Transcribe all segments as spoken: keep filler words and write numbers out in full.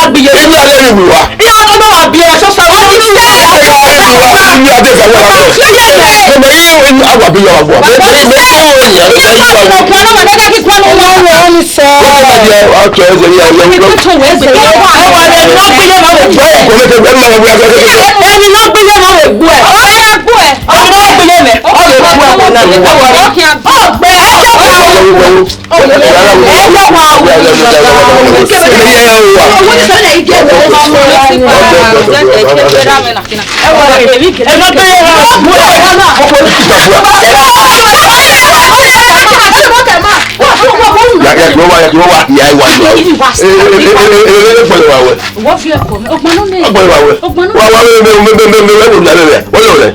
na gbe iye. Imi a lele iwe wa. Iye ọmọ na wa biẹ, so sa wa ni se. Imi a lele iwe wa, imi a de fa wa. Imi a lele iwe wa. Imi a lele iwe wa. Aya kì í wá, aya kì í wá, ìyá ìwà ìwà. Ìwà sí. Ee, ee, ee, ee, ee, ee, pẹ̀lú wa wẹ̀. Wọ́n fi ẹ̀kọ́ mi. Ọgbọ́n ló ní. Ọgbọ́n ìwà wẹ̀. Ọgbọ́n ló ní. Wà wá wẹ̀, wẹ̀, wẹ̀, wẹ̀, wẹ̀, wẹ̀, wọ́n lọ rẹ̀.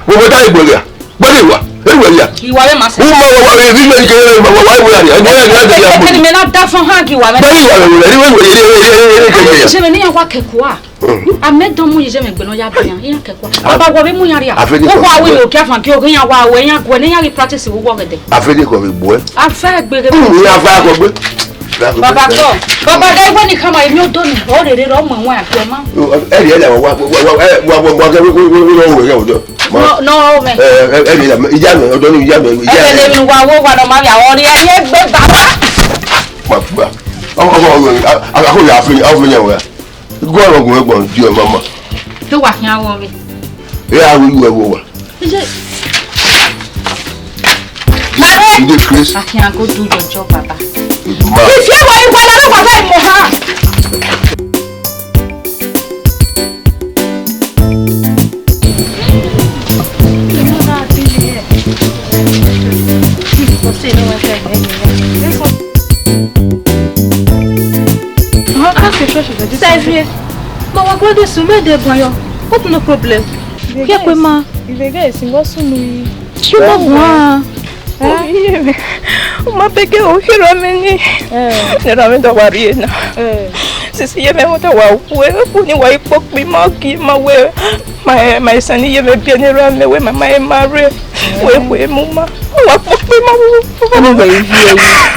Wọ́n mọ táyì gbọ̀ngàn. Wọ́n lè wà. Ẹ wẹ̀ yà. Ìwà rẹ̀ máa ṣe. Wọ́n máa wà wẹ̀, bí wọ́n kéré, wọ́n wà wẹ̀ yà. Ẹ wọ́n yà, ẹ wọ́n yà. Kẹ́ni mi náà dá fún hàn kí ìwà rẹ̀. Bẹ́ẹ̀ni ìwà rẹ̀ wẹ̀, ẹ wẹ̀ yà, ẹ wẹ̀ yà. Ṣé mi níyàn wá kẹ̀kọ́ à? Amẹ dọn mu yeye mẹ gbẹnọ ya bẹn yan, iran kẹkua. Baba wọ vbe mu yan ria. Afẹdẹ kọ vbe gbuẹ. Wo wa we yo kia fan ki o, iran wa we, iran guẹ ne iran ghi practice wo wọ gẹdẹ. Afẹdẹ kọ vbe gbuẹ. Afẹ gbeghe. Iran afẹ akọ gbe. Baba kọ. Baba ga iwe ni kama emi odo ni, o rere rọ mọ wọn akọ ma. Ẹ ri ẹ la wa wa wa wa wa wa wa wa wa wa wa wa wa wa wa. No, no, man. Ẹ ẹ ẹ ri la, iya mi, odo ni iya mi, iya mi. Ẹ le mi wa wo wa no ma mi awon ri ẹ ye gbe baba. Ma gba. Ọmọ ọmọ ọmọ, a a ko ya afẹ afẹ yan wa. Go on, go on, go on, dear mama. Do wa khian wọ vbe? Yeah, we were over. Is it? Mare! You dey crazy? I can go do your job, Baba. Ma. If you were in Guadalajara, Baba, in Moha. Huh? That's the church of the Saviour. Ma wa gbọdọ sunu ẹdẹ bọyọ. What no problem? Kí ẹ pé ma. Ìrẹ̀gẹ̀ ìsìn wọ́n sunu yìí. Kí ló gùn án? Iye mẹ, ọ ma bẹgẹ o kherọ mẹ ni. Ne ra mẹ da wa rrie na. Sisi iye mẹ, mẹ da wa wu ẹ, fu ni wa ikpokpo ma gi ma wẹ. Ma ẹ, ma ẹ sẹ ne iye mẹ biẹ ne ra mẹ wẹ, ma ma ẹ ma rre. Wẹ wẹ mu ma. Wa kpokpo ma wu. Anyway, you, you,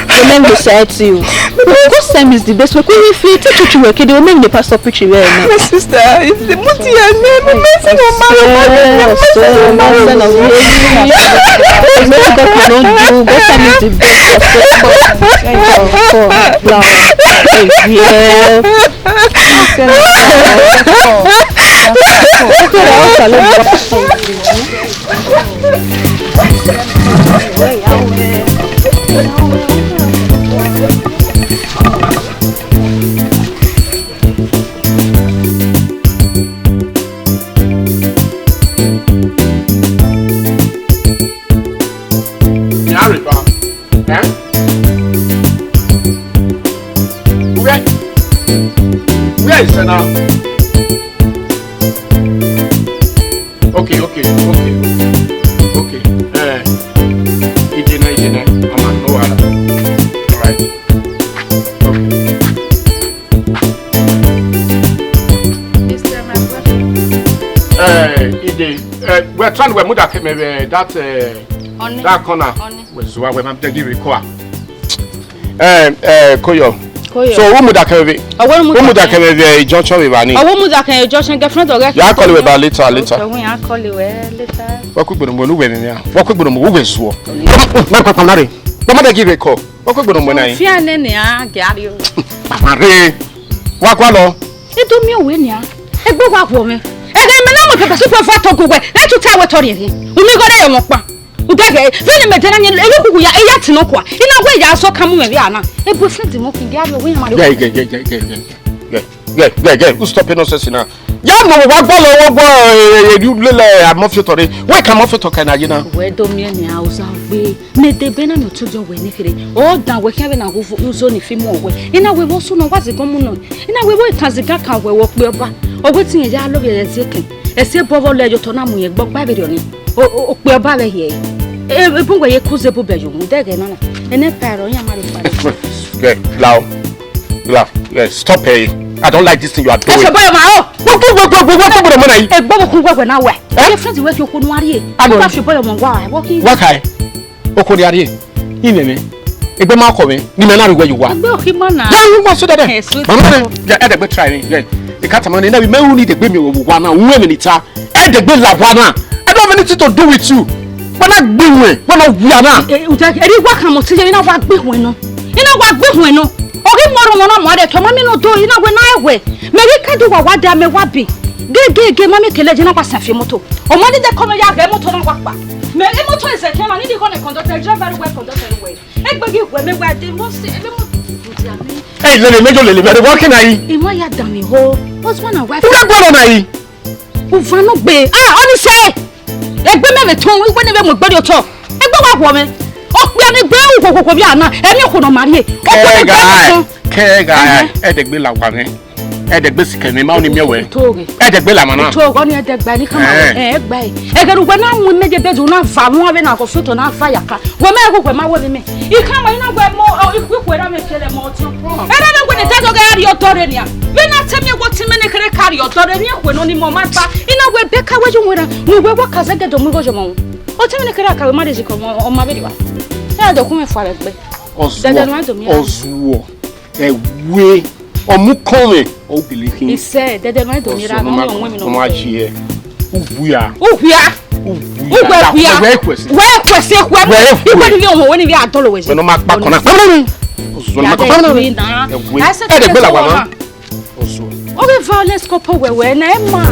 you make me say to you. Because time is the best way. Could you feel teach you were kidding? Make the pastor preach well now. My sister, if the money I name, my son of my, my son of my. May God can do. God can is the best. Yeah. Yare ba. Eh? Where? Where is Sana? Okay, okay, okay, okay. Eh, Ijene, Ijene, I'm at no other. All right. Okay. Mister Magwa. Eh, Ide, eh, we're trying to move that, eh, that, eh, Oni. That corner. Oni. We're so we're not taking record. Eh, eh, Koyo. Koyo. So, who muda kẹmẹ vbe? Ọwọ muda kẹmẹ vbe junction vbe evba ni? Ọwọ muda kẹmẹ junction, girlfriend ọghe. Ya call we back later, later. Okay, we ya call we later. Wa ku gbọdọ mu wẹ ni ya. Wa ku gbọdọ mu wẹ zuọ. Ma pa pa na re. Wa ma da give a call. Wa ku gbọdọ mu na yi. Fi ane ni a gẹ ari o. Pa pa re. Wa ku lọ. E do miẹn wẹ nia. Egbe wa wọ mwẹ. Ẹghẹ mẹ na mu pepper soup fua to gu wẹ. E tu ta wẹ tọ rhiẹnrhiẹn. U mi gho re yọ mwẹ ọkpa. Udẹghe, vbene mẹ dẹ na yin, emwi kuku ya, eya tin nọkua. I na wẹ ya sọ ka mu mwẹ vbe a na. E boyfriend mọ khin, gẹ a rhie ọvbokhan ma rre. Gẹ, gẹ, gẹ, gẹ, gẹ, gẹ. Gẹ, gẹ, gẹ, gẹ, gẹ, u stop nonsense na. Ya mọ wa gbọlọ, wa gbọ, eh, eh, eh, lele amọfiotọ re. Wẹ ka amọfiotọ ka na ye na. Wẹ do miẹn nia, oza gbe. Mẹ dẹ ebe na ne ọ tuẹ wẹ ne kherhe. Ọ dan wẹ khian vbe na ghu uzo ni fi mu wẹ. I na wẹ vbe osu nọ wa zigọn mu nọ. I na wẹ vbe otan zigọn kan wẹ, wẹ okpia ọba. Ọ wẹ te irẹn ya lọ vbe ẹziẹkẹn. Ẹse bọ vbe ọ lẹ ye otọ na mu irẹn gbe ọgba vberriọ ni. O, o, okpia ọba vbe hiẹ. E, e, bun wẹ ye ku ze bu bẹ yo mu dẹghẹ na na. Ẹnẹ pa ẹrọ, iran ma rhe pa ẹrọ. Gẹ, lao. Lao. Yes, stop, eh. I don't like this thing you are doing. Ẹ ṣe bọyọ ma o. Wo, wo, wo, wo, wo, wo, wo, wo, wo, wo. Egbe wo kun wẹwẹ na wẹ. Eh? Ye friend wẹ fi okunu arie. Ano. Wa fi bọyọ ma wa. Wa kai. Okori arie. Imeme. Egbe ma kọ mẹ. Ni mẹ na ri wẹ you wa. Egbe okhi ma na. Ya ru wa so dada. Eh, sweet. Mama ne. Ya ẹdẹgbe try ni. Ya. E ka tama ni na bi mẹ ru ni degbe mi wo wa na. Uwe mi ni ta. Ẹdẹgbe la wa na. I don't have anything to do with you. Wa na gbi wẹ. Wa na wia na. Eh, uta, eri wa kan mo ti ye, i na wa gbi wẹ nọ. I na wa gbi wẹ nọ. Oghi mọ rọmọ na mọ adẹ, tọ ma mi nọ do, i na wẹ na ẹwẹ. Mẹ ghi ka do wa wa da mẹ wa bi. Ge, ge, ge, ma mi kele je na wa sa fi moto. Ọ ma ni de kọ mẹ ya ghe moto na wa kpa. Mẹ, e moto ẹzẹ kẹ na, ni di kọ ne conductor, driver wẹ conductor wẹ. Egbe ghi wẹ mẹ wa de mo se, ebe mo. Hey, lele, mẹ yo lele, mẹ de wa kẹ na yi. I ma ya da mi ho. Husband and wife. Uga gbọdọ na yi. Uvanu gbe. Ah, ọni sẹ. Egbe mẹ vbe tọn, igbe ne vbe mu egbe rrie otọ. Egbe wa wọ mẹ. Okpia ni gbe u kokoko via na, emwi okhuo nọ ma rrie. Okhuo ni gbe Kẹga, koko. Kẹga, Ẹhẹn. Ẹdẹgbe la wa mwẹ. Ẹdẹgbe sikẹ mwẹ, ma ọni miẹn wẹ. Itoge. Ẹdẹgbe la ma na. Itoge, ọni ẹdẹgba ni kama wẹ. Ẹhẹn. Ẹ, ẹgba ẹ. Ẹgẹ ne uwẹ na mu imẹ je bẹdẹ, u na va wọn vbe na hospital na va ya ka. Wẹ mẹ gu wẹ ma wẹ vbe mẹ. I kama i na wẹ mọ, ọ, i khuikhue ra mwẹ fiẹlẹ mọ ọtiọn. Ẹrẹ vbe wẹ ne te dọghe a rhie ọdọ rre nian. Vbe na te miẹn wẹ ọtẹn mwẹ ne kherhe ka rhie ọdọ rre, ne khuẹ nọ ni mọ ma gba. I na wẹ ebe ka wẹ ye uwẹ ra. Ne uwẹ wa ka zẹgẹdẹ mu igho ye ọmọ. Ọtẹn mwẹ ne kherhe ka wẹ ma rhie zikọ ọmọ, ọmọ vbe rri wa. Te a do khu mwẹ fua vbe ẹgbẹ. Dẹdẹ ne ọ do miẹn ra. Ọzuọ, ọzuọ, ẹwe, ọmukọmwẹ, ọ gele khin. Isẹ, dẹdẹ ne ọ do miẹn ra, Ọzuọ, ne ọ ma, ọmọ emwi ne ọ ma ma. Ye. Uwia. Uwia. Uwia. Uwẹ, uwia. Wẹ ekwesi. Wẹ ekwesi, ekwẹ. Wẹ ekwesi. Ikpe ni vbe ọmọ, wẹ ni vbe adọlọ wẹ. Wẹ ne ọ ma kpa kọna. Ọzuọ, ne ọ ma kpa kọna. Ẹwe. Ẹdẹgbe la wa ma. Ọzuọ. Ọ ghi violence kọpọ wẹwẹ ne ẹ ma.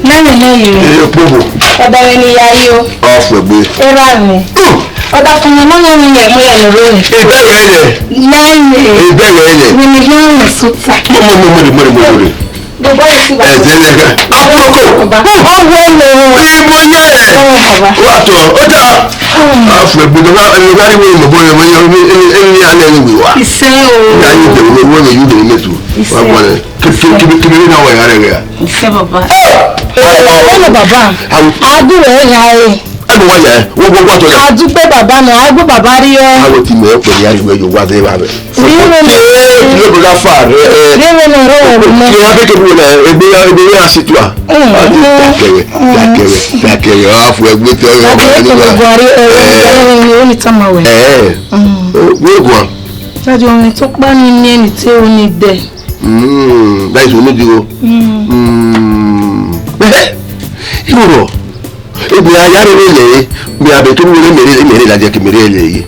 Nẹẹn, nẹẹn, yọ. Ee, okpobo. Ọba mwẹ ne I ya yo. Ọ fuẹgbe. Erha mwẹ. Ọdafẹn ne ọ nọ mwẹ, mu ya ne rre. Ibẹghe yẹ. Nẹẹn. Ibẹghe yẹ. Wẹ ne I ya mwẹ sota. Mo, mo, mo, mo, mo, mo, mo, mo. Baba, ẹ ti wá. Ẹ jẹ́ ẹ jẹ́ ká. Ọkọ. Ọwọ́ lọ. Ìmọ̀ yẹn. Ọwọ́ baba. Wà á tọ̀. Ó dà. A fún ẹgbẹ́ tó bá ẹni bá rí wọ́n mọ̀ bọ́ ẹni ẹni ẹni alẹ́ ẹni wíwá. Ìṣe o. Ní ayé ìjẹun ló wọ́n yóò dé mẹ́tò. Ìṣe. Wà á gbọ́n ẹ. Kìbìrì náà wà yàrá rẹ̀. Ìṣe baba. Ẹ ẹ baba. Àdúrà ẹ̀ yà ẹ̀. Ẹnu wa yẹ, wọ́n gbọ́ gbọ́ tó yẹ. A dúpẹ́ bàbá náà, a gbọ́ bàbá rí ọ. Àwọn tí mo pè ní ariwo ẹjọ wá sí ibà bẹ̀. Rírun náà. Ṣé ló bọ̀dá fà rẹ̀? Rírun náà rọ̀ wọ̀ mọ́. Ṣé wọ́n fẹ́ kébù náà? Ẹgbẹ́ ẹgbẹ́ yẹn á sì tù à. Mm, a ti mm, dàkẹ̀wẹ̀, mm. Dàkẹ̀wẹ̀, dàkẹ̀wẹ̀, a fọ ẹgbẹ́ tí ọyọ. Àbí ọmọ ẹni kò wà. Buhari ẹ ẹ ẹ ẹ ní tọ́mọ wẹ̀. Ẹ ẹ. Mm. Wọ́n gùn à. Jáde orin tó pa ní ní ẹni tí ó ní dẹ. Mm, that is only the o. Mm. Mm. Ẹ ẹ. Irú rọ. Egbè a ya rere lẹ, egbè a bẹ to rere mere mere la jẹ ke mere lẹ ye.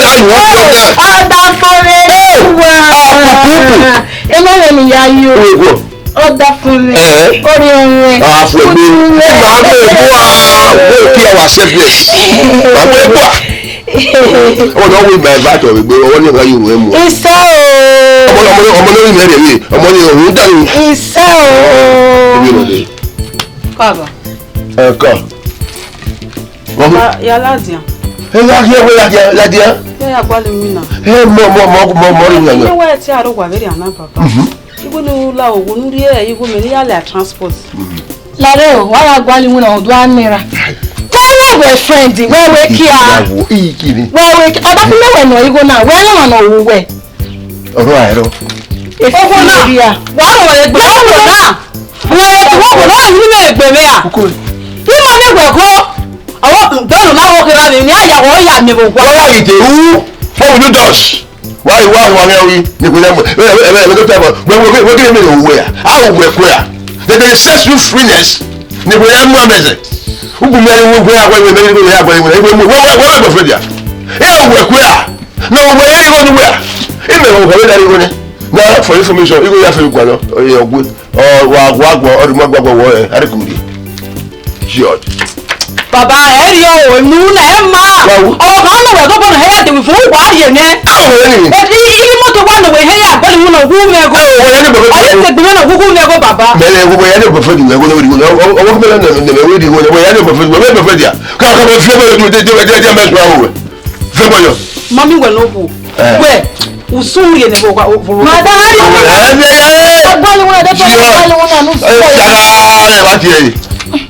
Ọba fọre wa. Ẹ ma wẹ ni ya yo. Ọba fọre. Ẹ. Orí ọrùn ẹ. Àfọ̀gbé. Màá bẹ̀ bọ́ a. Wọ́n kí ẹ wà selfless. Màá bẹ̀ bọ́ a. Ọmọ náà wí bá ẹ bá tọ̀ wípé ọwọ́ ní ọ̀gá yìí wọ́n mú. Ìṣe o. Ọmọ ọmọ ọmọ náà wí mẹ́rin mi. Ọmọ ní òun dànù. Ìṣe o. Owó ìrọ̀lẹ́. Káàbọ̀. Ẹ kọ́. Wọ́n mú. Ya, ya ladian. Ẹ yá kí ẹ wé ladian, ladian. Ya ya gbali mi na. Ẹ mọ mọ mọ mọ mọ rí mi àná. Ẹ wá ẹ ti àrò wà bẹ́rẹ̀ àná bàbá. Mhm. Igho ne u la owo ne u rhie igho mẹ ne I ya lẹ transport. Lare o, wa gha gualọ iwinna ọdua nẹra. Wẹ wẹ wẹ friend, wẹ wẹ kia. Ìyàwó, ìyí kí ni? Wẹ wẹ kia. Ọba fún mẹwẹ nọ igho na, wẹ nọ nọ owo wẹ. Ọ̀rọ̀ àìrọ̀. Owo na. Wa rọ wẹ gbe owo na. Wẹ wẹ wẹ wẹ ni mẹ gbe mẹ a. Kókó. Ima ni wẹ ko. Awa dọrọ na wo kera ni, ni aya wo ya mẹ bo gua. Wọ́n wá ìdè wú, wọ́n wù ní dọ̀ṣ. Why, why, why are we? Ni kò lẹ́mọ̀. Ẹ ẹ ẹ ẹ tó tẹ̀ bọ̀. Wẹ́ wẹ́ wẹ́ kí ni mi ò wẹ̀ à? A ò wẹ̀ kú à. They dey set you freeness. Ni kò lẹ́mọ̀ mẹ́sẹ̀. Ugu mi ẹni wọ́n wẹ́ àgbẹ̀ ìwé mẹ́rin wọ́n wẹ́ àgbẹ̀ ìwé ìwé mu wẹ́ wẹ́ wẹ́ bọ̀ fẹ́ bíà. Ẹ ò wẹ̀ kú à. Na wẹ̀ yẹn ìwọ ni wẹ̀ à. Ẹ mẹ̀ wọ́n kọ̀ wẹ́ darí wọ́n ni. Na for information, ìwọ yà fẹ́ gbà lọ. Ẹ ò wẹ̀. Ọ wa wa gbọ ọdún mọ gbàgbọ wọ ẹ àríkùnrin. George. Bàbá ẹ rí ọ o, èmi wúlò ẹ máa. Báwo? Ọ̀rọ̀ kan ló wẹ̀ gbọ́dọ̀ ẹ yà dèwì fún wàá rí ẹ yẹn. Àwọn èèyàn nìyí. Èmi ilé mọ́tò wà lọ́wọ́ ẹ yà gbọ́dọ̀ ìwúlò wú mi ẹ̀gọ́. Àwọn èèyàn ní bọ̀bọ̀. Ọ̀rẹ́ tẹ̀gbẹ́ náà wúwú mi ẹ̀gọ́ bàbá. Mẹ́lẹ̀ ẹ̀ gbogbo ẹ̀yà ní ọ̀bọ̀fẹ́ ìdìbò ẹ̀gọ́ lórí ìwúlò. Ọwọ́ kí mẹ́lẹ̀ nà nà wẹ́ẹ́ di ìwúlò. Ẹ̀yà ní ọ̀bọ̀fẹ́ ìdìbò ẹ̀gọ́ lórí ìwúlò. Ká ká bẹ fi ẹgbẹ́ ìdúró dé dé dé mẹ́tò àwọn wẹ̀. Fẹ́ bọ̀ yọ. Mami wẹ̀ ló wò. Ẹ. Wẹ̀, usun rí ẹni bọ̀ wá. Madam, ẹ bẹ ya ẹ. Ọgbọ́n ni wọ́n ẹ dẹ́gbẹ́, ọgbọ́n ni wọ́n náà nù. Ẹ yàrá ẹ bá tiẹ̀ yìí.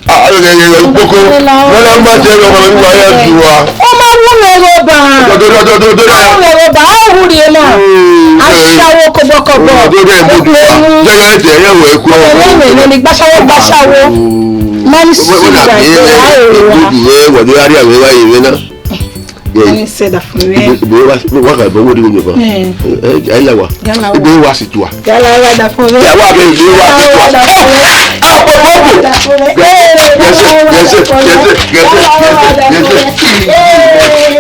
Ah, ẹ ẹ ẹ gbogbo. Wọ́n lọ máa jẹ́ ọmọ ìlú ayé ju wa. Ó máa wú mi ẹ̀rọ bá. Dọ́dọ́dọ́dọ́dọ́. Ó wú mi ẹ̀rọ bá, ó wú rí ẹ náà. Hmm, ẹ. Aṣáwó kọ́bọ̀kọ́bọ̀. Dọ́dọ́ ẹ̀ mú ju wa. Jẹ́yọ ẹ̀ tẹ̀ ẹ̀ wọ̀ ẹ̀ kú. Ẹ̀ ẹ̀ ẹ̀ ẹ̀ gbàṣáwó gbàṣáwó. Hmm. Máa ń sùn ìgbà ìgbà ẹ̀ wọ̀. Ẹ̀ wọ̀ ní arí àwọn ẹ̀wá yìí náà. Ani sẹda fún mi. Ibo wa wa ka bọ wo di wo ba. Eh. Eh, ai la wa. Ibo wa si tua. Yala wa da fún mi. Ya wa be ibo wa si tua. Apo popo. Gẹ̀ẹ́sì, gẹ̀ẹ́sì, gẹ̀ẹ́sì, gẹ̀ẹ́sì, gẹ̀ẹ́sì, gẹ̀ẹ́sì.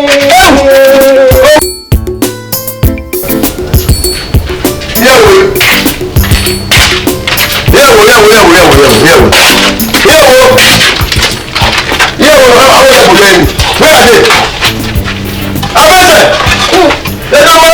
Yẹ̀wò. Yẹ̀wò, yẹ̀wò, yẹ̀wò, yẹ̀wò, yẹ̀wò. Yẹ̀wò. Yẹ̀wò, àwọn ẹ̀kọ́ yẹn ni. Where are they? Abẹ́sẹ̀. Ẹ jọ mọ́.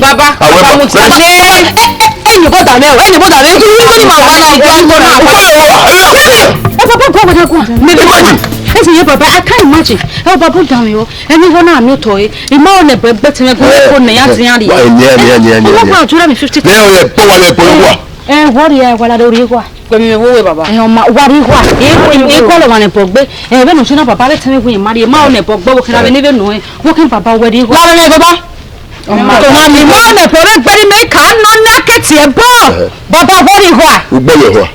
Baba, baba, mu ti ẹni bọda mẹ o, ẹni bọda mẹ, ẹni bọda mẹ, ẹni bọda mẹ, ẹni bọda mẹ. Ẹ baba, go away, go away. Imagine. Ẹ sẹ ye baba, I can't imagine. Ẹ baba, bọda mẹ o, ẹni bọda mẹ otọ e, ima ọnẹ bọ ẹgbẹ tẹmẹ gun ko nẹ ya dian ri. Ẹ, ẹ, ẹ, ẹ, ẹ, ẹ, ẹ. Ẹ wá jọ ra mi fifty thousand. Ẹ, ẹ, ẹ, ẹ, ẹ, ẹ. Ẹ, wọ rhie, ẹ, wa la do rhie wa. Wẹ mi vbe wo wẹ baba. Ẹ, ọma, wa rhie wa. Ẹ, ẹ, ẹ, kọ lọ wa nẹ bọ gbe. Ẹ, vbene ọ si na baba vbe tẹmwẹ gun ma rhie, ma ọnẹ bọ gbe, wo khin na vbe ne vbe nọ ẹ. Wo khin baba wẹ rhie wa. La vbe mẹ baba. Ọma. Tọmọ mi, ma ọnẹ bọ vbe gbe ni mẹ ka nọ na kẹti ẹbọ. Baba wẹ rhie wa. Ugbẹn yọ hua.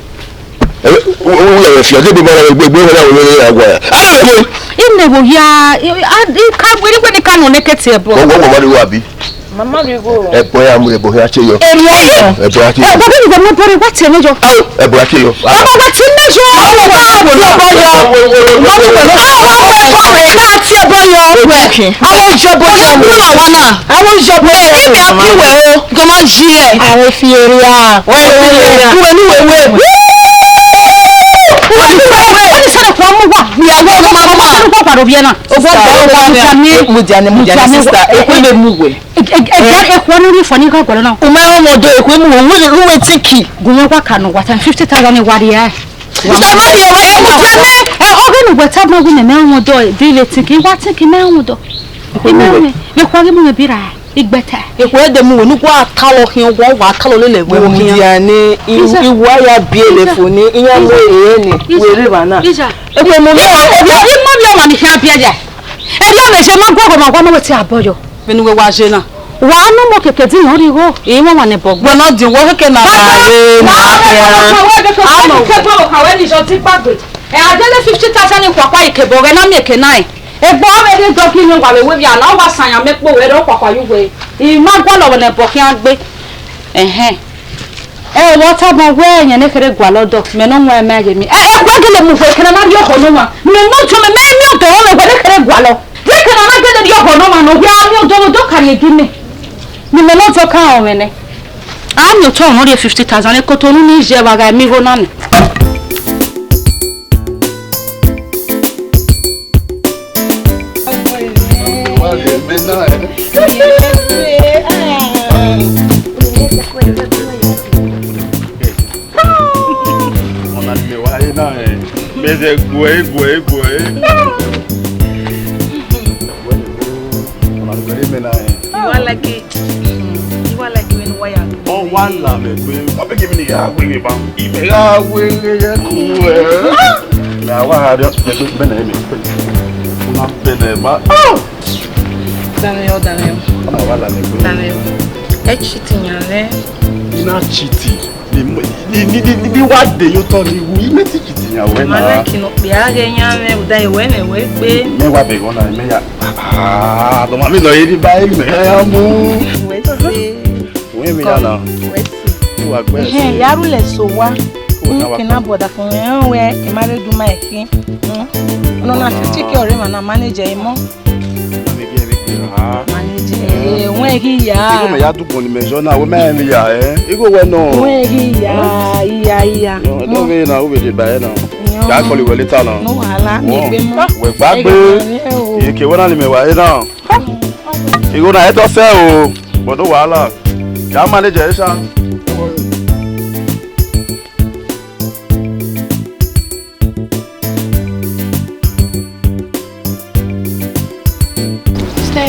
Ẹ, u, u, u, ẹ, fi ọdẹ gbogbo ara gbogbo ẹgbẹ ẹgbẹ ẹgbẹ ẹgbẹ ẹgbẹ. Ẹ, ẹ, ẹ. Ine wo ya, i, a, i ka, i wẹ ni ka nọ na kẹti ẹbọ. Wọ́n, wọ́n, wọ́n wá rí wa bí? Mama mi go. Ẹbọ ya mu ẹbọ ya ṣe yọ. Èrè ayọ. Ẹbọ ya ṣe yọ. Ẹ, baba mi gbọ́ mọ́ bọ́rẹ̀ wá tiẹ̀ mẹ́jọ. Ẹbọ ya ṣe yọ. Baba wá tiẹ̀ mẹ́jọ. Àwọn ọba wò lọ bọ́ yọ. Wọ́n wò lọ. Àwọn ọba wò lọ ti ẹbọ yọ. Àwọn ìjọba yọ. Àwọn ìjọba yọ. Ẹ, ibi a kí wẹ̀ o. Gọmọ jí ẹ. Àwọn fi èrè a. Wọ́n fi èrè a. Kúwẹ̀ ní wẹ̀wẹ̀. Wọ́n ti sọ̀rọ̀ kó mú wá. Ìyàwó ọmọ máa ń pàrọ̀ bí ẹ náà. Ogbó ọgbà ọgbà Mujani. Mujani, Mujani, sister. Ekwe be mu wẹ. Ẹgbẹ́ ekwe ọdún rí fọ ní kọ́ pẹ̀lú náà. Ọmọ ẹ̀wọ̀n mọ̀dọ ekwe mu wẹ. Wúwe, wúwe tíkì. Gùnmọ́ wá kànú wá tán fifty thousand ní wàrí ẹ̀. Ìjọba yẹ wẹ́ ẹ̀ Mujani. Ẹ ọgbẹ́ nìgbẹ́ tábìlì ọgbẹ́ mẹ́mẹ́ ọ̀hún ọ̀dọ́ bí ilé tíkì wá tíkì mẹ́hún ọ̀dọ́. Ìmẹ́rin, ekwe ọdún mu mi bí ra ìgbẹ́tẹ̀. Ekwe ẹ̀dẹ̀ mu wẹ, nukwu atalọ khian, ọgwọ wa atalọ lele ẹgbẹ́ Wẹ mu khian. Dia ni, i-, Jesus. Iwa ya biele Jesus. Fo ni, iyan mu Jesus. Ere ni, Jesus. Were ba na. Jesus. Ekwe mu mi. Ima bi ọmọ ni khian biẹ ya. Ẹrọ mẹ ṣe ma gbọgbọ ma wa ma wẹ ti abọyọ. Vbene uwẹ wa je na. Wa nọ mọ kẹkẹ din ọ rhie igho. Ẹ i mwẹ ọmwa nẹ bọ gbe. Wẹ nọ din wẹ kẹkẹ na. Baba, ma re na ma re. Kẹkẹ bọ ka wẹ ni jọ ti gbagbe. Ẹ a dele fifty thousand ni khuakua ikebọ ghẹ na miẹn eke na. Egbe ọ vbe rre dọki ni wa vbe wẹ via na, ọ wa san yan mẹ kpo wẹ rẹ ọ khuakua ye uwẹ. I ma gualọ vbe nẹ bọ khian gbe. Ẹhẹn. Ẹ, vbe ọ tama wẹ ẹyẹn ne kherhe gualọ dọ, mẹ ne ọ wan mẹ ye mi. Ẹ, ẹ, wẹ gele mu wẹ kẹrẹ na rhie ọkhọ ne ọmwa. Mẹ ne ọ tọn mẹ, mẹ miẹn odọ mẹ wẹ ne kherhe gualọ. Wẹ kẹrẹ na gele rhie ọkhọ ne ọmwa nọ, wẹ a miẹn odọ, odọ ka rhie gi mẹ. Ne imẹ ne ọ tọ ka rọnmwẹ nẹ. A miẹn otọ ne ọ rhie fifty thousand, ekoto ne unu zẹ vbe a gha miẹn igho na nẹ. Ọna ni mẹ wa re na, eh. Mẹ zẹ guẹ, guẹ, guẹ. Ọna ni mẹ re mẹ na, eh. You are lucky. You are lucky when why are you? Ọ wa la mẹ gbe. Ọ bẹ gẹ mi ni ya wẹ ghe ba. Imẹ gha wẹ ghe ye ku ẹ. Mẹ a wa gha rẹ, mẹ gbe bẹnẹ mẹ. Una bẹnẹ ma. Daniel, Daniel. Ọna wa la mẹ gbe. Daniel. Ẹ cheat yan rẹ. I na cheat. Ni, ni, ni, ni, ni wa de yo tọ ni wu, i mẹ ti cheat yan wẹ na. Ma like no pe a ghe yan mẹ, uda e wẹ mẹ wẹ gbe. Mẹ wa bẹghe ọna, mẹ ya. Ah, dọmọ mi nọ ye ni ba, mẹ ya mu. Wẹ se. Wẹ mi ya na. Wẹ se. Wa gbẹ. Ẹhẹn, ya ru lẹ so wa. Wẹ na wa. Kina bọda fun, ẹ, wẹ, ẹ ma re du ma ẹ khin. Hmm. Ọna na fifty K ọre ma na manage ẹ mọ. Manage, eh, wẹ ghi ya. Igho mẹ ya dugbo ni mẹ zọ na, wẹ mẹ ya, eh. Igho wẹ nọ. Wẹ ghi ya, iya, iya. No, no, wẹ na, wẹ de ba ẹ na. Ka call wẹ later na. No wahala, mi gbe mọ. Wẹ gbagbe. Eke wẹ na ni mẹ wa ẹ na. Igho na ẹ tọ sẹ o, but no wahala. Ya manage ẹ sha. Sister,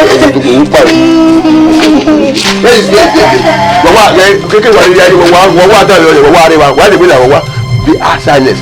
Wa wa, eh, keke wa ya, wa wa, wa wa da yo, wa wa re wa, wa de wila wa wa. Be silence.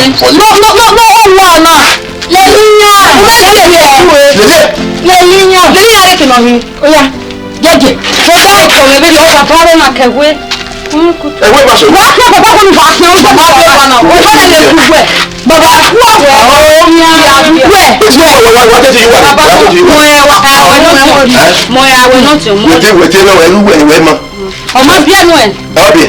No, no, no, no, ọ wa na. Lele iran. Lele iran. Lele iran. Lele iran ke nọ hin. Oya. Jẹjẹ. Mo fẹ́ ọkọ mi bí ọba bá wẹ́ máa kẹ̀wé. Ẹ̀wé máa ṣe. Wàá pẹ́ bàbá kò ní bá pẹ́ ọjọ́ bá wẹ́ wà náà. Ó fẹ́ lè kú wẹ̀. Bàbá wẹ̀ wẹ̀. Bàbá mo ẹ wà ẹ wẹ̀ náà ti mọ̀. Mo ẹ wẹ̀ náà ti mọ̀. Wete wete náà ẹrú wẹ̀ wẹ̀ ma. Ọmọ bíẹ́ nù ẹ̀. Ọbẹ̀.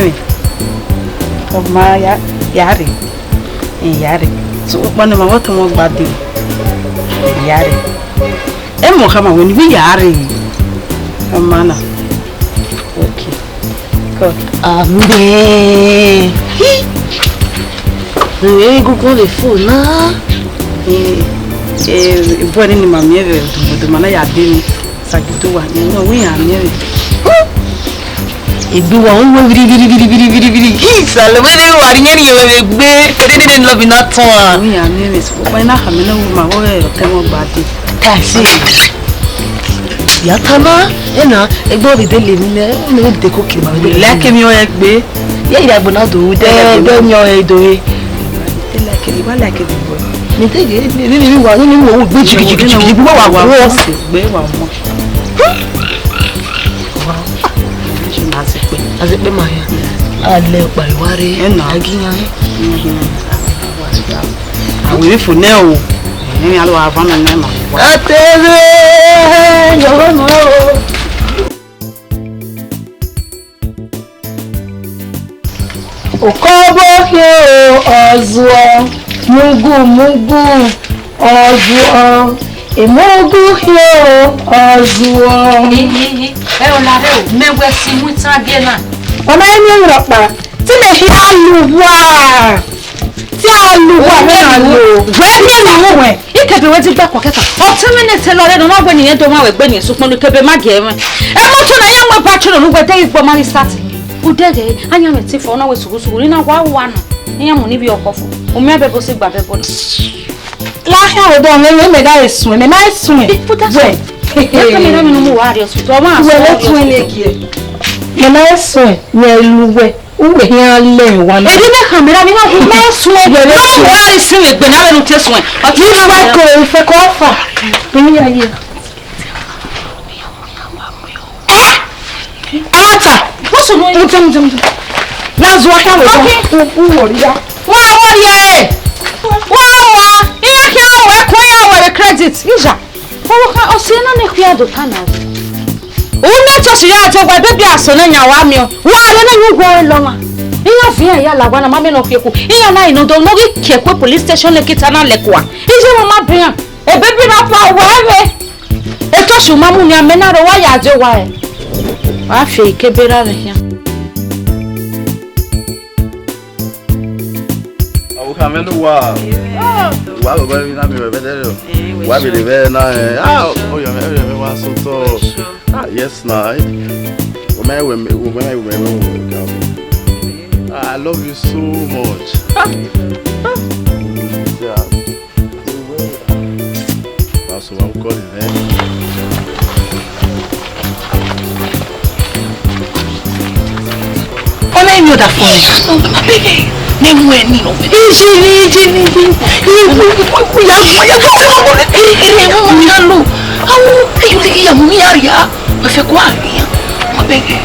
miẹn mwẹ. Ọ ma ya, ya rre. Ẹ, ya rre. So, ukpọn ne ma vbe tama gba dee. Ya rre. Ẹ mọ khama wẹ ne I ya rre. Ọ ma na. Okay. Good. Amen. Hi. Rere egungun vbe fo na. Eh, eh, ebu ẹre ne ima miẹn vbe odumwẹdumwẹ na ya dee ni. Sagido wa, ne ọ wẹ iran miẹn vbe. Egbe wa, u wẹ viri, viri, viri, viri, viri, viri. Isalẹ, wẹ ne wa rhie rhie vbe egbe. Fẹdẹdẹdẹ ne love na tọn a. Wẹ iran miẹn vbe, sokpan na khama na wu ma, wẹ ọtẹn mwẹ gba dee. Taxi. Ya tama, ena, egbe ọ vbe de le mi nẹ, ọ mẹ de ko ke ma vbe de. Like mi ọ egbe. Ye ya gbo na do, de, de mi ọ e do e. Te like, I wa like the boy. Mi te ge, mi, mi, mi wa, mi, mi wo gbe jigi, jigi, jigi, gbe wa, wa wo. Gbe wa mo. Wa. Azekpe. Azekpe ma ya. Ale pa iware. Ena. Agiyan. Mhm. Awe fo nẹ o. Ẹni a lo wa van nẹ ma. Atẹrẹ, yọrọ nọ o. Okọbọ khin o, ọ zuọ, mugu mugu, ọ zuọ, emugu khin o, ọ zuọ. Ẹ o lare o, mẹ wẹ si mu itan gie na. Ọ ma emiẹn rhọkpa, te imẹ hia lu uwa, te a lu uwa, mẹ na lu. Wẹ miẹn ne I ru wẹ. Ikebe wẹ di gba kua kẹkan. Ọtẹn mwẹ ne te lọre nọ, ọ ma wẹ ne irẹn do ma wẹ gbe ni sukpọn ne ikebe ma gie mwẹ. Ẹ mọto na ya mu eba choro ne uwẹ dẹghe igbo ma ghi start. Udẹghe, ayan mwẹ te fo na wẹ sughu sughu, ni na wa wa na. Iran mu ni vbe ọkọ fo. U miẹn bẹbọ si gba bẹbọ na. Lahia odọ mwẹ, mẹ gha suẹn, mẹ ma suẹn. Wẹ. Ẹ ka mẹ na mi nu mu wa rrie hospital, ọ ma wẹ suẹn le rrie tuẹn hospital. Leke. Mẹ ma suẹn, mẹ lu wẹ. Uwẹ hia lẹ wa na. Edi ne khamera mi na hu mẹ suẹn. Wẹ lẹ suẹn. Wẹ suẹn egbe na vbe ne u te suẹn. Ọ ti ma ko ife ko fa. Bini ya ye. Amata, what's your name? Muta, muta, muta. Na zuwa khian wẹ. Okay. U, u worry ya. Wa worry e. Wa wa. Iran khian wẹ kun iran wẹ credit. Ija. Ọvbokhan, ọ si na ne khuian do ta na. U ne church ya te wa baby aso ne yan wa miẹn. Wa re ne yu gua lọ ma. Iran fi iran ya la wa na ma mẹ nọ khian ku. Iran na ino do no ghi kie ku police station ne kita na lẹ kua. Ije wa ma bian. E baby na pa wa vbe. E church ma mu ni amẹ na ro wa ya je wa e. Wa fi ikebe ra vbe khian. Ọvbokhan mwẹ ne uwa. Uwa ghọghọ emwi na miẹn ruẹ vbe ẹdẹrriọ. Wa vbe rre vbe na, eh, ah, oya mwẹ, oya mwẹ wa sotọ. Ah, yes na. Wẹ ma wẹ, wẹ ma wẹ, wẹ ma wẹ. I love you so much. Ah, ah. Yeah. Pastor, I will call him, eh? Ọmọ ẹni ọ̀dà fún mi. Ọmọ bẹ́ẹ̀ ni wọ́n ẹni lọ. Ìjì ni, ìjì ni, ìjì ni. Ìjì ni, ìjì ni. Ere ere wọn mi lọ. Àwọn èyí lè yà mú mi àríyá. Mo fẹ́ kó àríyá. Ọmọ bẹ́ẹ̀.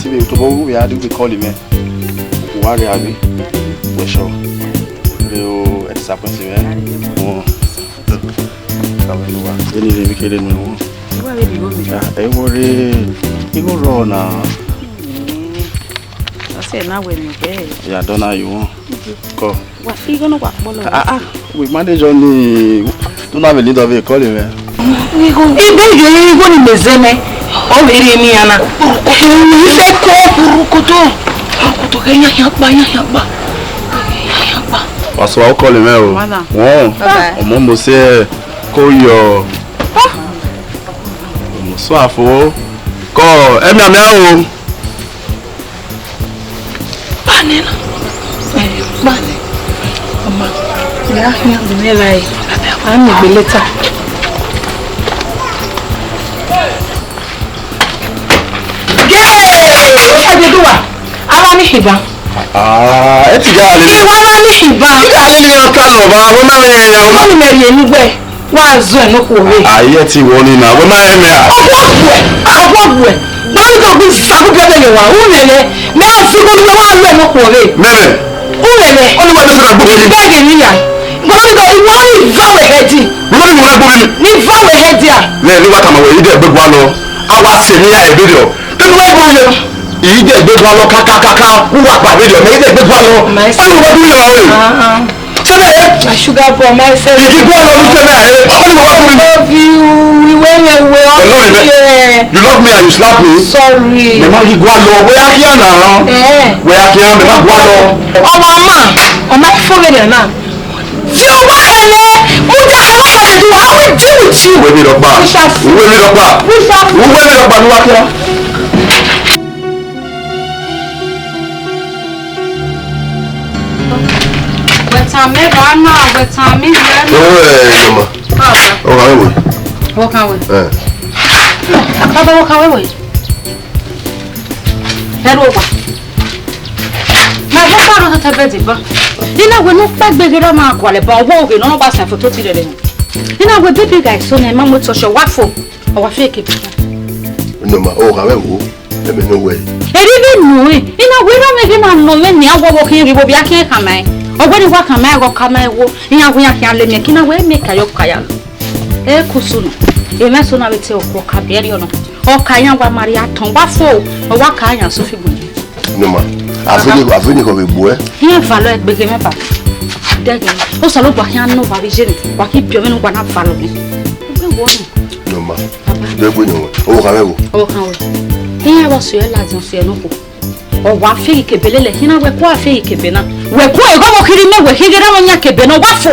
Ti mi to bo we had to call him, eh? Wa re abi. We sure. Re o, ẹ disappoint me, eh? Wọn. Kàwé ló wà. Ẹni rẹ̀ mi kéré nu ẹ̀wọ̀n. Ìwà rẹ̀ ni ó mi. Ah, ẹ wo re, igho rọ na. Ọsẹ na wẹ ni bẹẹ. Ya dọ na yi wọn. Kọ. Wa, igho no wa kpọlọ. Ah, ah, we manage on ni, do na vbe lead of a call him, eh? Igho, igho yo, igho ni mẹ zẹ nẹ. Ọ vbe rhie eni ana. Ife ko. Urukoto. Urukoto kẹ yan yan kpa, yan yan kpa. Yan yan kpa. Wa sọ wa call him, eh, o. Madam. Wọn. Bye bye. Ọmọ mo se ko yọ. Ọmọ sọ afo. Kọ, ẹ mian mian o. Kpani na. Eh, kpani. Ọma, ya khian vbe mẹ rae. A miẹn egbe leta. Yay! Ẹgbẹduwa, a wa ni khian ban. Ah, ẹ ti ga lele. Ẹ wa wa ni khian ban. Ẹ ga lele, ọ ka nọ ba, wẹ ma mẹ ya ya. Ọ ni mẹ rhie ni wẹ. Wa zọ ẹn okhuo rre. Ayé ti wọ ni na, wẹ ma rẹn mẹ a? Ọwọ gbuẹ, ọwọ gbuẹ. Gbọdọ gbe izagu biẹ vbe yọ wa, u rẹn rẹ. Mẹ a fi gbogbo wa lu ẹn okhuo rre. Mẹmẹ. U rẹn rẹ. Ọ ni wa dẹsẹ na gbogbo yi. Bẹgẹ ni ya. Gbọdọ gbe iwọ ni va wẹ hẹ di. Gbọdọ ni wọ na gbogbo yi. Ni va wẹ hẹ di a. Lẹ ni wa kama wẹ, i dẹ gbe gua lọ. A wa se ni ya ebe dọ. Tẹnu wa gbogbo yi. I dẹ gbe gua lọ kakakaka. U wa pa ebe dọ. Mẹ i dẹ gbe gua lọ. Ọ ni wa du ya o. Ah, ah. Sẹ́dá yẹ. My sugar boy, my self. Igi gbọ́ lọ ní sẹ́dá yẹ. Ọkọ ni mo wá fún mi. Love you. Ìwé yẹn wé ọ. You love me. Yeah. You love me and you slap me. Sorry. Mẹ má yí gbọ́ lọ. Wẹ́ á kí àná. Eh. Wẹ́ á kí àná. Mẹ má gbọ́ lọ. Ọmọ ọmọ, ọmọ fún mi nìyẹn náà. Fi ọwọ́ rẹ̀ lẹ, mo dá ọwọ́ rẹ̀ ju, I will deal with you. Uwe mi lọ pa. We shall see. Uwe mi lọ pa. We shall see. Uwe mi lọ pa ní wákìá. Wẹtan mẹ ba na, wẹtan mi yẹ na. Ẹ, ẹ, ẹ, ma. Baba. Ọ kàn wé. Ọ kàn wé. Ẹ. Baba, ọ kàn wé wé. Ẹ ru ọkpa. Ma ẹ kpa ro tẹtẹ bẹdi ba. Ina wẹ ne u kpa egbe ghe ra ma gualọ ba, wo ghe ne ọ ba sẹn foto ti rẹrẹ. Ina wẹ baby guy so na ma mu tọshọ wa fo. Ọ wa fi eke. No ma, ọ kàn wé wo. Ẹmẹ ne wẹ. Eri vbe nọ ẹn, I na wẹ erha mwẹ vbe na nọ mwẹ nian, wọ vbe khian ghi vbe obia khian khama ẹn. Ọ wẹ ne I wa khama ẹn, ọ khama ẹn wo, iran wẹ iran khian le miẹn, ke I na wẹ mẹ ka yọ ka ya. Ẹ ku sunu, emwa eso na vbe te okhuo ka biẹ rriọ nọ. Ọ ka iran wa ma rhie atọn, wa fo, ọ wa ka iran so fi gbẹn. No ma, a vbe ne, a vbe ne ọ vbe gbuẹ. Iran valọ ẹgbeghe mwẹ ba. Dẹghe, Osanobua khian nọ wa vbe ye nẹ, wa ki biẹ mwẹ ne wa na valọ mwẹ. Wẹ wọ nọ. No ma. Baba. Dẹ gbe yan wẹ. Ọ kha wẹ wo. Ọ kha wẹ. Iran wa sẹ ladian sẹ nọ ko. Ọ wa fi ike bele lẹ, I na wẹ ku a fi ike be na. Wẹ ku e gọmọ kiri mẹ wẹ khighe na yan kebe na wa fo.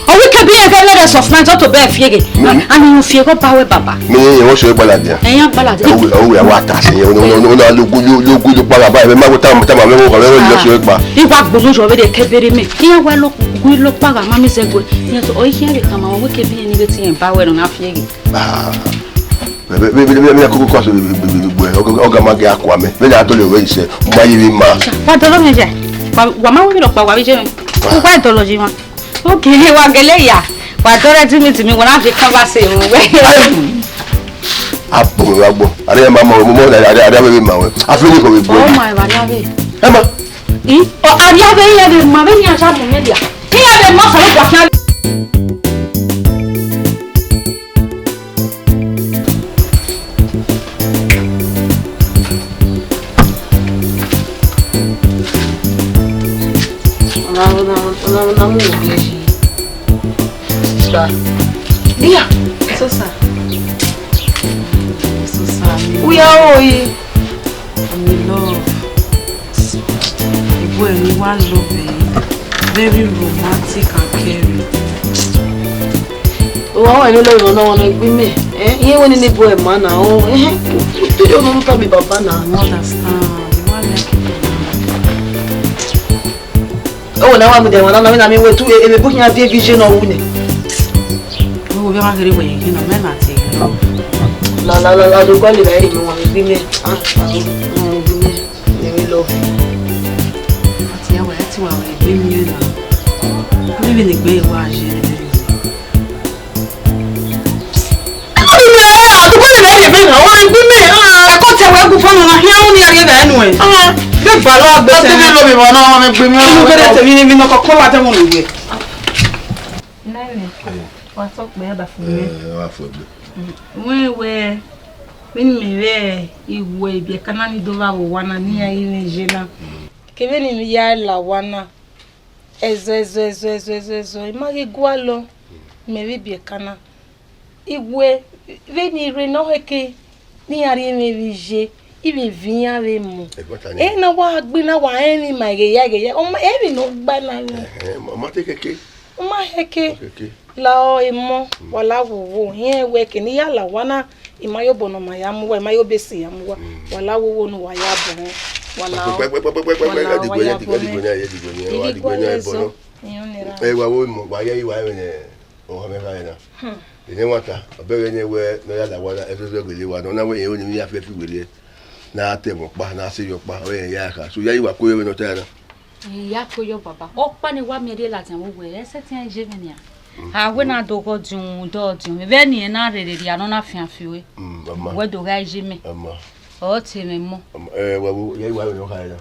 Ọ wi kebe ye vẹ lẹ rest of night to be fi ege. Mm. Ani you fi ego ba wẹ baba. Mi ye wo so gbaladian. Ẹ yan gbaladian. Ọ wẹ, ọ wẹ wa ta se ye. No, no, no, no, lo gu, lo gu, lo pa baba. Ẹ ma wo ta, ta ma me wo ka me wo so gba. I wa gbonu yo vbe de kebe re mẹ. Iran wa lo gu lo pa ga ma mi ze gbe. Iran so, ọ i khian vbe khama wẹ kebe ye ni vbe te iran ba wẹ nọ na fi ege. Ah. Vbe, vbe, vbe, vbe, vbe, koko kwa so, vbe, vbe, vbe, vbe, vbe, ọga, ọga ma gẹ akua mẹ. Vbe na dọlọ wẹ isẹ, ma yi vbe ma. Wa dọlọ mẹ jẹ. Wa, wa ma wẹ mi rhọkpa, wa vbe je mẹ. Wa dọlọ ji ma. Okay, wa gele ya. Wa dọlọ timi timi, wa na fi kaba se mu wẹ. A bu mwẹ vbe agbọn. Arria ma ma mwẹ, mo, arria, arria vbe ma mwẹ. A fi ni ko vbe bu. Oh my, arria vbe. Ẹ ma. I, ọ, arria vbe, irẹn vbe ma vbene iran ya mu mwẹ dia. Irẹn vbe ma sẹ vbe gua khian. Ọna, ọna, ọna, ọna mu wo biẹ yi. Sir. Leah. Yes, sir. Yes, sir. We are all. I'm in love. The boy, we want love, eh? Very romantic and caring. Oh, I want to love you, no one like me. Eh? You want any boy, man, now? Eh? You don't know me, Baba, now. I understand. You want like it. Ọ wẹ ne a wa mu dẹ emwa na, na vbe na miẹn wẹ tu, e, e vbe bu khian viẹ vbe iye ne ọ ru nẹ. Vbe wo vbe ọmwa kherhe wẹ ye khin nọ, mẹ na tie. La, la, la, la, do kọ lele ẹre mẹ wan egbe mẹ. Ah, ah, mm, egbe mẹ. Let me love you. Ati ya wẹ, ati wa wẹ egbe mẹ na. Vbe vbe ne egbe wa ye. Ẹkọ ni mẹ, a, dugbe ne mẹ rhie ebe na, ọ rhie egbe mẹ, a. Ẹkọ te wẹ gu fọnọ na, khian ru ne a rhie ẹdẹ nuẹn. A, de gba lọ agbe. Ọ te vbe lo mi vbe ọna, ọ rhie egbe mẹ. Inu gẹdẹ te mi, mi nọ kọkọ wa te wọn lẹ. Nene, wa sọ pé a da fun mi. Eh, wa fun egbe. Wẹ wẹ, vbene mẹ vbe iwẹ ibiẹka na ni do vba vbe owa na, ne iran ghi mwẹ iye na. Kevbe ne I ya la owa na, ẹzọ, ẹzọ, ẹzọ, ẹzọ, ẹzọ, ẹzọ, I ma ghi gualọ, mẹ vbe ibiẹka na. Iwẹ, vbene I rre ne ọ khẹke, ne iran rhie mwẹ vbe iye, I vbe viọ iran vbe emọ. Ẹgbẹta ni. Ẹ na wa gbe na wa rẹn emwi ma ighe ya, ighe ya. Ọ ma, emwi ne ọ gba na rẹn. Ẹhẹn, ọ ma te khẹke. Ọ ma khẹke. Ọ khẹke. La emọ, wa la wowo, irẹn wẹ ke ne I ya la owa na, I ma ya obọ ne ọ ma ya mu uwa, I ma ya obọ esi ya mu uwa. Mm. Wa la wowo ne uwa ya bọ, wa la, pẹpẹpẹpẹpẹpẹ, wa la, wa ya bọ. Ẹdigbo ne, ẹdigbo ne, wa digbo ne, ẹbọ nọ. Ẹ wa wo emọ, wa ya, wa ya mwẹ ne. Ọ mwẹ kha na. Hmm. Ene wa ta, ọ bẹghe ne wẹ ne ọ ya la owa na, ẹzọzọ gele wa, ne ọ na wẹ irẹn ru ne emwi ya fi fi werriẹ. Na te ẹmwẹ ọkpa, na sẹ ye ọkpa, ọ rẹn ya kha. So ya ye wa ko ye vbene ọ ta na. Iya ko yo baba. Ọkpa ni wa miẹn rhie ladian vbe uwẹ, ẹ sẹtin iran ye mwẹ nian. Mm. A wẹ na do ghọ diọn, do diọn. Vbene ẹ na rherhe rhia nọ na fian fi ue. Mm, mama. Wẹ do gha ye mẹ. Mama. Ọ te mwẹ mọ. Mama, eh, wa wo, ya ye wa vbene ọ kha na.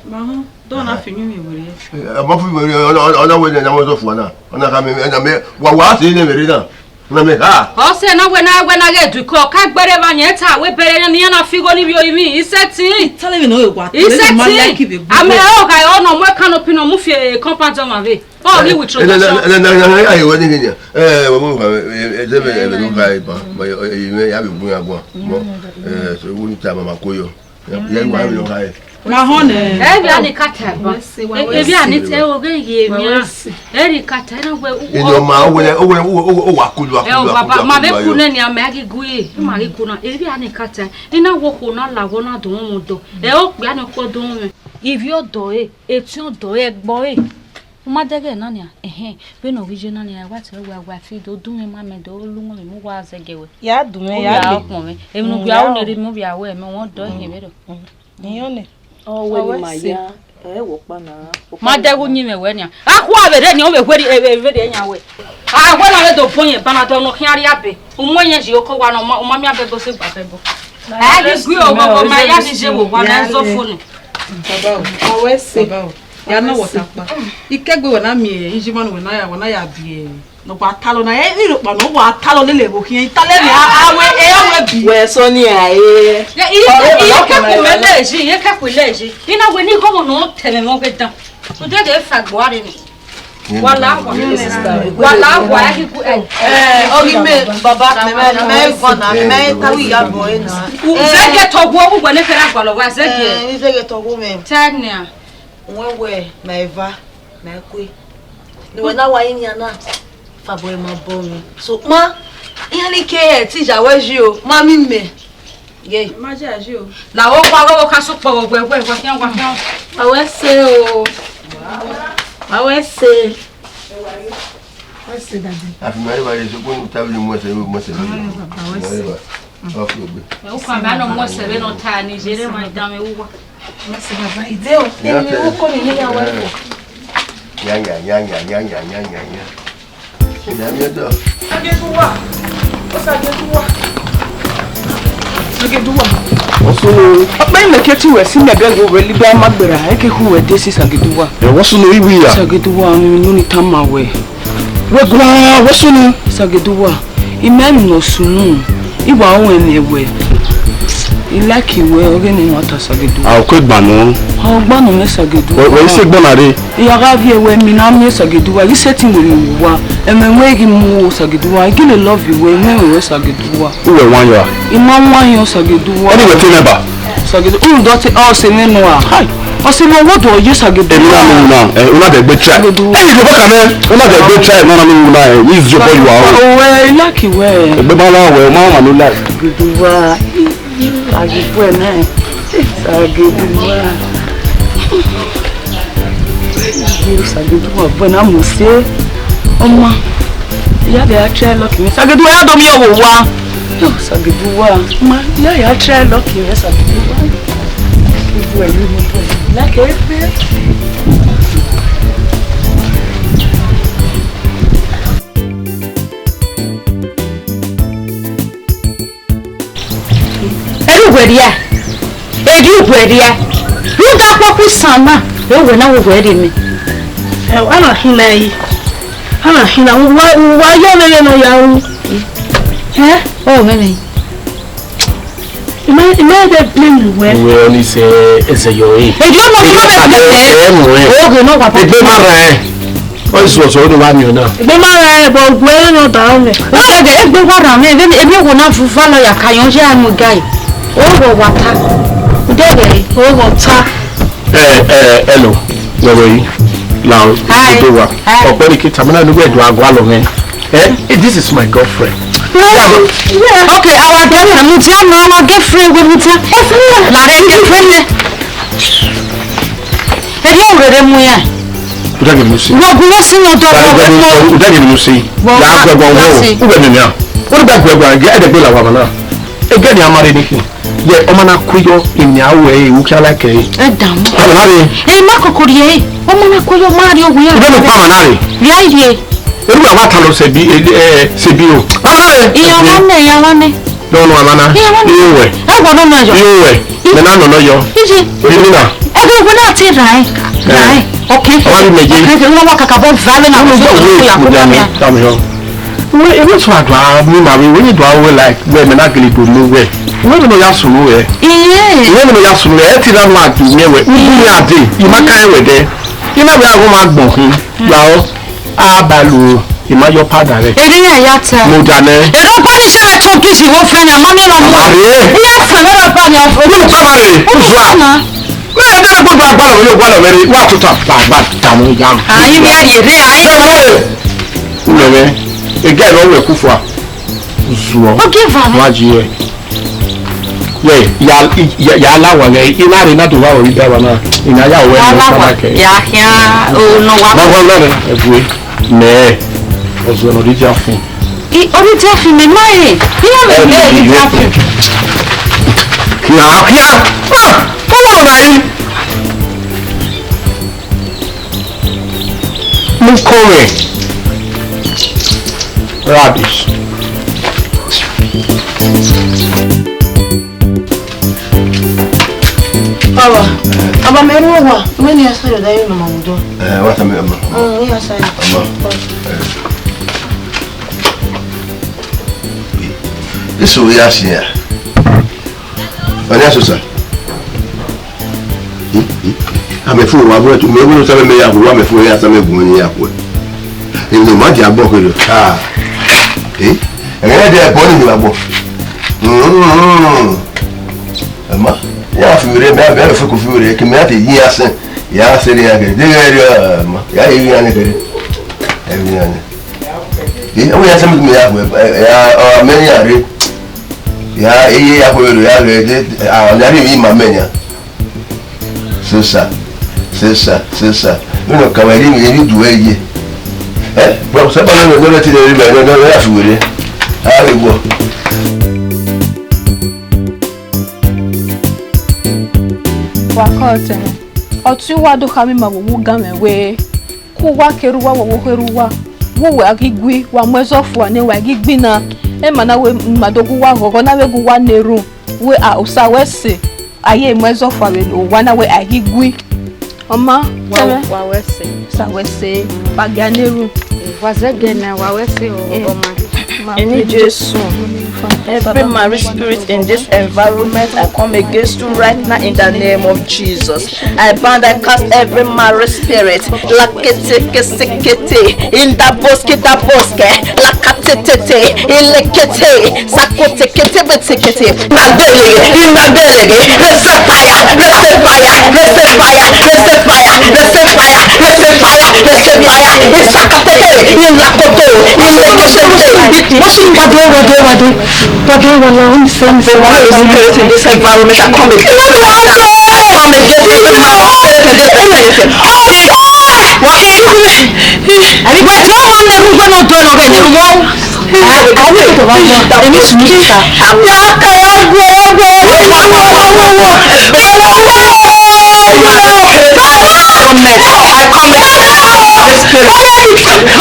Ma họn, dọ na fi uyinmwẹ werriẹ. Eh, ọ ma fi uyinmwẹ werriẹ, ọ na, ọ na, ọ na wẹ ne, na wẹ zọ fua na. Ọ na kha mẹ, na mẹ, wa, wa sẹ ne mwẹ rre na. Na mẹ kha. Ọ sẹ na wẹ na, wẹ na ghẹ du ikọ, ka gberra emwa yan ta, wẹ berra iran ne iran na fi igho ni vbiẹ orinmwi, I sẹtin. Tale vbene ọ wa, I sẹtin. Ma like vbe. Amẹ ọ gha ọ nọ mu canopy nọ mu fi compound ọmwa vbe. Ọ ghi withdraw. Eh, na, na, na, na, na, na, aye, wẹ ni ghi nia. Eh, wẹ, wẹ, wẹ, eh, eh, zẹ vbe, eh, vbe nu kha eba, ma, eh, eh, ya vbe gun ya guan. Mo, eh, so, wẹ ni ta mama ko yo. Ya, ya, wa vbe nu kha e. Ma họn nẹ. Ẹ vbe a ni kata ba. Ẹ vbe a ni te oghe ye mia. Ẹ ni kata na wẹ. Ino ma, o wẹ, o wẹ, o, o, o wa kulu, wa kulu, wa kulu, wa kulu. Ẹ o baba, ma vbe ku nẹ ni a ma ghi gu ye. Ma ghi ku na. Ẹ vbe a ni kata. I na wo kho na la wo na do wọn do. Ẹ okpia ni kpo do wọn. Ivbi ọdọ ẹre, etiẹn ọdọ ẹre, ẹgbọ ẹre. U ma dẹghe na nia, ẹhẹn, vbene ọ ghi ye na nia, wa te wẹ wa fi do dunmwu ima mẹ do lu mwẹ mu wa zẹgiẹ wẹ. Ya dunmwu, ya gbe. Ọkpọn mwẹ, emwi ne u via ru ne erha imẹ, u via ru ẹmwẹ, wọn dọ ẹhin vberriọ. Iyọn nẹ. Ọ wẹ ne ima ya, ẹ wẹ ọkpa na. Ma dẹghe uyinmwẹ wẹ nia. A khua vbe rre ni, ọ vbe weri, e, e, vbe rre yan wẹ. A wẹ na vbe do bọ yẹn, banadọ nọ khian rria be. U mu ẹyẹn yi oko wa nọ, u ma, u ma miẹn abẹbo sẹ gba abẹbo. A ghi gui oghọghọ ma ya ghi ye vbe owa na zọ fo nọ. Baba o. Ọ wẹ sẹ. Baba o. Ya na wọta kpa. Ikegbe wẹ na miẹn ijima ne wẹ na ya, wẹ na ya biẹ. Ne ọ gba talọ na, ẹ, irhokpa ne ọ wa talọ lele vbe okhian, I talẹ mẹ, a, a wẹ, ẹ, a wẹ bi. Wẹ sọ ni a, ẹ. Ye, i, i, i kẹkun mẹ lẹ yi, i kẹkun lẹ yi. I na wẹ ne igho ọmọ ne ọ tẹ mwẹ mwẹ ọghe dan. Today dey fa gbo are ni. Wala, wala, wa ya ki ku, ẹ. Ẹ, ọ ghi mẹ, baba, mẹ, mẹ, mẹ, gua na, mẹ, ta wi ya bọ ẹ na. U zẹgiẹ tọghu, u wẹ ne kẹrẹ agualọ wa zẹgiẹ. Ẹ, i zẹgiẹ tọghu mẹ. Tẹ nia. Wẹ wẹ, ma eva, ma kue. Ne wẹ na wa yin nian na, fa bọ ma bọ mwẹ. So, ma, iran ni ke ẹ te ya wẹ yi o, ma mi mẹ. Ye. Ma ya yi o. La o wa, wa, wa ka sukpọ, wa, wa, wa, wa, khian, wa, khian. Wa wẹ sẹ o. Wa wẹ sẹ. Wa wẹ sẹ, Daddy. A fi ma re wa ye, so ko nu ta bi mu ẹsẹ, mu ẹsẹ. Wa wẹ sẹ. Wa wẹ sẹ. Ọ fi ogbe. Ẹ, u kha mẹ a nọ mu ẹsẹ vbene ọ ta ni, ye re ma dan mwẹ uwa. Wa wẹ sẹ, Baba, ide o. Ya, ẹ, u ko ni ne ya wa ko. Ya, ya, ya. Ya, mi ẹdọ. Ageguwa. Osa Ageguwa. Sageduwa. What's up? Ọkpa imẹ ke ti wẹ si mẹ bẹghe wẹ liba ma gbera, eke khu wẹ de si Sageduwa. Eh, what's up, Iwi ya? Sageduwa, mi nu ni tama wẹ. Wẹ gua, what's up? Sageduwa, imẹ emwi ne ọ sunu, I wa ru ẹmwẹ wẹ. I like wẹ, ọghe ne wa ta Sageduwa. A, okue gba nọ. A, ọ gba nọ mwẹ Sageduwa. Wẹ, wẹ i se gbọ na rre? I ya gha viẹ wẹ, mi na miẹn Sageduwa, I ghi sẹtin werriẹ vbe uwa, ẹmwẹ mwẹ ghi mu Sageduwa, I ghi love wẹ, I mwẹ ẹmwẹ wẹ Sageduwa. Uwẹ wan ya? I ma wan yọ Sageduwa. Ọ ni wẹ te mwẹ ba? Sageduwa, u dọ te, ọ sẹ mwẹ nọ a. Hai. Ọ sẹ mwẹ, wo do ye Sageduwa. Emwi na ni wu na, eh, u na dẹ gbe try. Sageduwa. Eh, you go back, eh, u na dẹ gbe try, no, no, no, no, eh, is your boy, you are. Owẹ, I like wẹ. Egbe ma la wẹ, ma ma no like. Sageduwa. Sageduwa nẹ. Sageduwa. Sageduwa, bọ na mu se. Ọma. Iya de a try lucky mi. Sageduwa ya do mi owo wa. Yo, Sageduwa. Ma, iya ya try lucky mi, Sageduwa. Sageduwa, you know. Like every. Erha uwẹ rria, erha uwẹ rria, rhunmwuda ọkpọkpa isan na, ẹ wẹ na wẹ uwẹ rre mẹ. Ẹ, a na khin na yi, a na khin na, wa, wa ya mwẹ vbene ọ ya ru. Ẹ, ọ mwẹ mẹ. Ima, ima ẹdẹ ne mu wẹ. Uwẹ ọnii sẹ ẹzẹ yọ re. Erha ọmọ mi ma vbe Ẹ, ẹ, mu ẹ. Oghe ne ọ wa Egbe ma rran ẹ. Ọ i sọ sọ ne wa miẹn na. Egbe ma rran ẹ, but wẹ ne ọ da mwẹ. Egbe wa rran mwẹ, emwi, emwi owo na vuva lọ ya ka yọn ye a mu ga. Owo wa ta. Ude ghe. Owo ta. Eh, eh, hello. Where were you? Now, Hi. Hi. Ọkpẹni kita, mina ni wẹ do agua lọ mwẹ. Eh, this is my girlfriend. Okay, our girlfriend, mudia ma our girlfriend, we mudia. Lare girlfriend. Eri o rere mu ya. Uda gini mu si? Wo gu wo si yan do wo. Uda gini mu si? Ya gbe gbe wo. Ube ni ya. Wo da gbe gbe, e de gbe la wa na. E gbe ni amare ni ki. Ye, ọma na ku yọ, emwi a ru ẹre, u kia like ẹre. Ẹ dààmú. Ọmọ na rre. Ẹ ma koko rhie, ọmọ na ku yọ, ma rhie owu ya. Ẹ ma koko rhie. Rhie rhie. Erha uwa wa ta lọ sẹ bi, ẹ, ẹ, sẹ bi o. Ọmọ na rre. Iye ọmọ nẹ, iye ọmọ nẹ. Nọ, nọ, ọmọ na. Iye ọmọ nẹ. Iye wẹ. Ẹ wọ nọ nọ yọ. Iye wẹ. Mẹ na nọ nọ yọ. Iji. Iye na. Ẹ gbẹ wẹ na ti ra ẹ. Ra ẹ. Okay. Ọmọ mi mẹ je. Okay, okay, wọ́n wá kàkà bọ́ va mẹ na. Ọmọ mi bọ̀ wẹ̀. Kúrò kúrò kúrò kúrò. Dami yọ. Wẹ, ẹ wẹ sọ adua mi ma wẹ, wẹ ni dua wẹ like, wẹ mẹ na gele do mu wẹ. Wẹ ni mo ya sunu wẹ. Iye. Wẹ ni mo ya sunu wẹ, ẹ ti na ma du mi wẹ. Ubu mi ade, I ma ka wẹ dẹ. I na wẹ aghọ ma gbọn hin. Ya o. A ba lo, I ma yọ pada rẹ. Eri ya ya ta. Mo da nẹ. Ero pa ni se to kisi wo fe na, ma mi na mo. Are. Iye fe na pa ni afo. Mo pa ma re. Mo pa ma. Mẹ ẹ dẹ gbogbo agbára mi yóò gbára mi rí, wà á tún tà bàbá dààmú ìyá mi. Ayin mi a rí èrè ayin. Ẹ wọ́n rẹ̀. Wúlò rẹ̀, ẹgẹ́ rẹ̀ ọ̀wẹ̀ kú fún wa. Zuọ. Ó gé va mi. Wá jí rẹ̀. Yẹ, ya, ya, ya láwa rẹ̀, iná rẹ̀ náà tó wá orí dábàá náà. Ìná yà wẹ̀ ní sábà kẹ́. Ya, ya, o nọ wa. Bàbá náà rẹ̀, ẹ bu e. Mẹ́ẹ̀. Ọ̀zọ̀ ọ̀nà díjà fún. I, ọdún tí a fi mi máa yè, iná mi lè rí tí a fi. Kíákíá! Ah! Ó wà ọ̀nà yìí. Mo kọ́ rẹ̀. Rubbish. Baba, aba mẹ ru owa, wẹ ne iran sa yọ da ye ne ma vbe odọ. Eh, wa tama, ama. Mm, iran sa yọ. Ama. Eh. Eso ya si ya. Ọni asosa. Amẹ fo wa vbe tu, mẹ vbe tu, mẹ ya vbe wa, mẹ fo ya sa mẹ gun ni ya ku. Eno ma dia bọ kere. Ah. Eh? Ẹghẹ de bọ ni ni wa bọ. Mm. Ẹ ma, ya fi were, mẹ, mẹ fẹ ko fi were, ke mẹ ya te yi asan. Ya se re ya ke. De ghe re, ẹ ma, ya yi ya ne kere. Ẹ mi ya ne. Eh, o ya se mi ya, ya, ọ, mẹ ya re. Ya, e ye ya ko ya re, a, ya re mi ma mẹ ya. Sesa, sesa, sesa. Mi no ka wa re mi, re mi du e ye. Eh, bro, se ba no, no, no, ti re mi, no, no, no, ya fi were. A re wo. Wa kọ ọtẹn. Ọtẹn wa do kha mi ma wo wu gan mẹ wẹ, ku wa ke ru wa wo wo khe ru wa. Wo wẹ a ghi gui, wa mu ẹzọ fua ne wa ghi gbinna. Ẹ ma na wẹ ma do gu wa ghọghọ na vbe gu wa ne erhunmwu. Wẹ a, Osa wẹ sẹ, a ye mu ẹzọ fua vbe owa na wẹ a ghi gui. Ọ ma, wa, tẹmwẹ. Wa wẹ sẹ. Osa wẹ sẹ, wa gia ne erhunmwu. Wa zẹdẹ na, wa wẹ sẹ o, eh, ọ ma. Ẹni Jesu. Every marine spirit in this environment, I come against you right now in the name of Jesus. I bind, I cast every marine spirit. Lakete, kese, kete. Indaboski, daboske. Lakatetete. Ilekete. Sakote, kete, betekete. Nadelege, inadelege. Receive fire, receive fire, receive fire, receive fire, receive fire, receive fire, receive fire. Isakatete, ilakoto, ilekete. What's in, wade, wade, wade. Wade, wala, what's in, what's in? This environment, I come against it. I come against every man, spirit, against anything. What? Ẹni gbẹ tí wọn lè mú gbẹmọ dọnà rẹ nínú wọn. Ẹni sùn ní kíkà. Ya ka ya gbọ, ya gbọ, ya gbọ, ya gbọ, ya gbọ. I come against the spirit.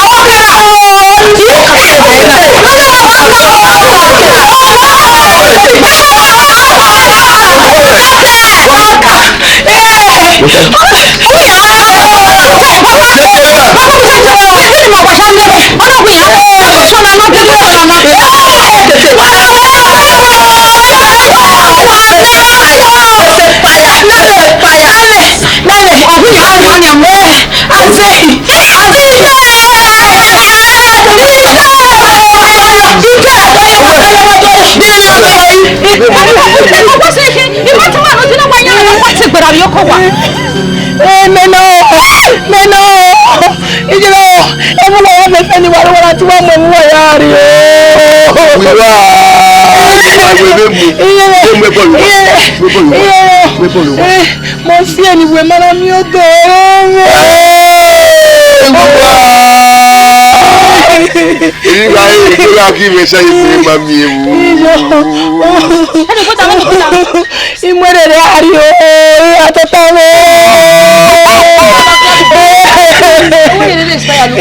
Ẹ, mẹ nọ, mẹ nọ. Iyẹnẹ, ẹvbo uwa ya vbe fẹ ne uwa rre, uwa na te uwa mu ẹvbo uwa ya rrie o. Uwa, uwa vbe mu, iyẹnẹ, mu ẹbọ rre uwa, iyẹnẹ, mu ẹbọ rre uwa, iyẹnẹ, mu ẹbọ rre uwa. Ẹ, mọ si ẹni wẹ ma na miẹn odẹ mwẹ. Ẹ, uwa. Èyí ra ẹ, èyí ra kí mi ṣe ìpè ma mi ewu. Iyọ. I mu erere a rrie o, a tota mwẹ.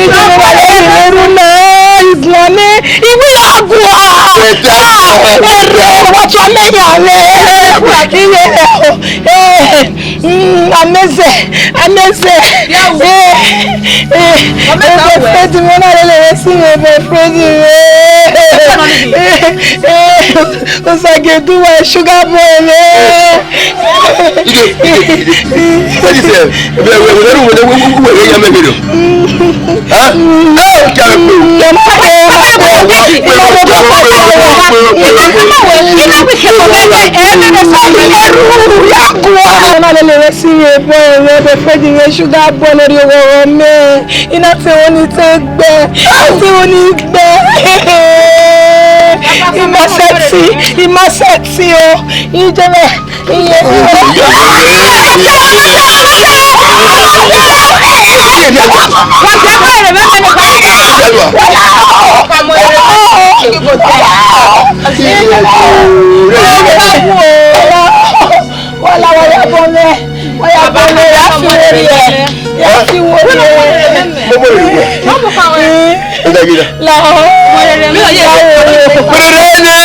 Ijọba wa lẹ rhie vbe erhu na, I guan nẹ, I wẹ ya gua. Ẹrẹ, wa tọ amẹ yan mwẹ. Iye, eh, mm, amẹzẹ, amẹzẹ. Eh, eh, boyfriend mwẹ na lele vbe si mwẹ, boyfriend mwẹ. Eh, eh, Osage du uwa sugar boy mwẹ. Ige, ige, ige. What is it? Wẹ, wẹ, wẹ, wẹ, wẹ, wẹ, wẹ, wẹ, ya mẹ video. Huh? Hey, kẹ pe. Sugar boy, wẹ, wẹ, wẹ, sugar boy, lórí ọwọ́ mẹ. Iná tí wọ́n ní tẹ́ gbẹ, tí wọ́n ní gbẹ. Ìmọ̀ sẹ́tì, ìmọ̀ sẹ́tì o. Ìjọba, ìyẹn. Wala, wala, bọlẹ. Wala, bọlẹ, ya fi weri ẹ. Ya fi weri ẹ. Mo bọ ìwé. Mo bọ kàwé. Ẹ dàgbé dà. La. Mo lè rẹ mi. Mo lè rẹ mi.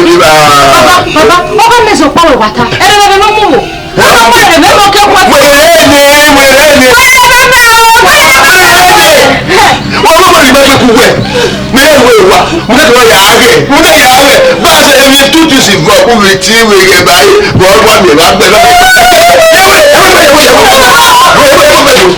Baba, baba, ọ gha mẹ zẹ ọkpa wẹ wa ta. Ẹrẹ vbe ne ọ mu vbo? Ọ gha mu ẹrẹ vbe ne ọ ke khuẹ. Wẹrẹ ni, wẹrẹ ni. Wẹrẹ vbe mẹ o, wẹrẹ vbe mẹ o. Wẹ, wẹ, wẹ, wẹ, wẹ, wẹ. Mẹ, wẹ, wa. Mo ke wa ya ghe. Mo ke ya ghe. Ba se mi tu tu si vọ ku mi ti we ye ba yi. Bọ wa mi ra gbe na. Wẹrẹ vbe mẹ o.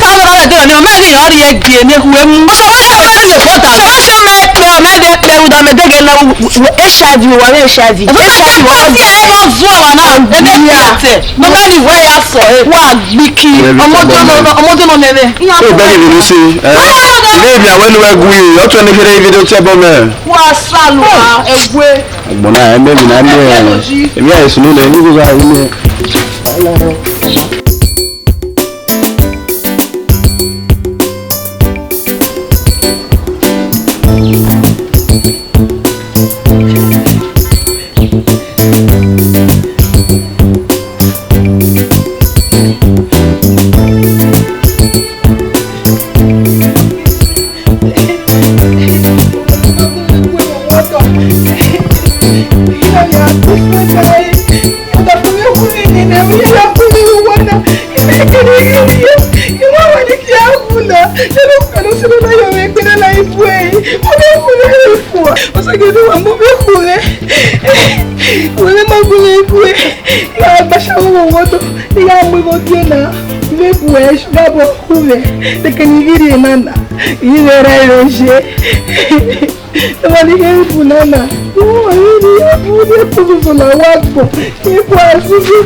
ka wẹ na de ni, ọ ma ghi ọ rhie gie ne khu emu. Ọ wa ya wẹ ni bota. Ọ sẹ mẹ kpẹ, ọ mẹ de kpẹ, uda mẹ de ghe na, HIV, wa HIV. HIV, wa HIV. Ẹ bọ zuọ wa na, ebe ya tẹ. No mẹ ni wẹ ya sọ, eh, wa gbiki. Ọmọdé nọ, ọmọdé nọ nẹmẹ. So, bẹ́ẹ̀ ni mo ṣe, eh, ilé ìbí àwọn ẹni wẹ́ gu yìí, ọtún ẹni kéré ibi tó tẹ́ bọ́ mẹ́. Wa sálọ, ah, ẹgbẹ́. Ọgbọ̀n náà, ẹ mẹ́rin náà, ẹ mẹ́rin. Èmi àìsàn ló lẹ̀, ní gbogbo àwọn ilé. Iran gbaṣa vbe owa ọdọ, iran mu igho die na, vbe bu ẹre gha bọ khu mwẹ, dekẹ ne I ghi rhie na na, I ghi vbe rre ẹre ye. Emwa ni kherhe bu na na, I ghi rhie bu ne ẹko zozo na wa gbọn, I gua ẹzuzọ.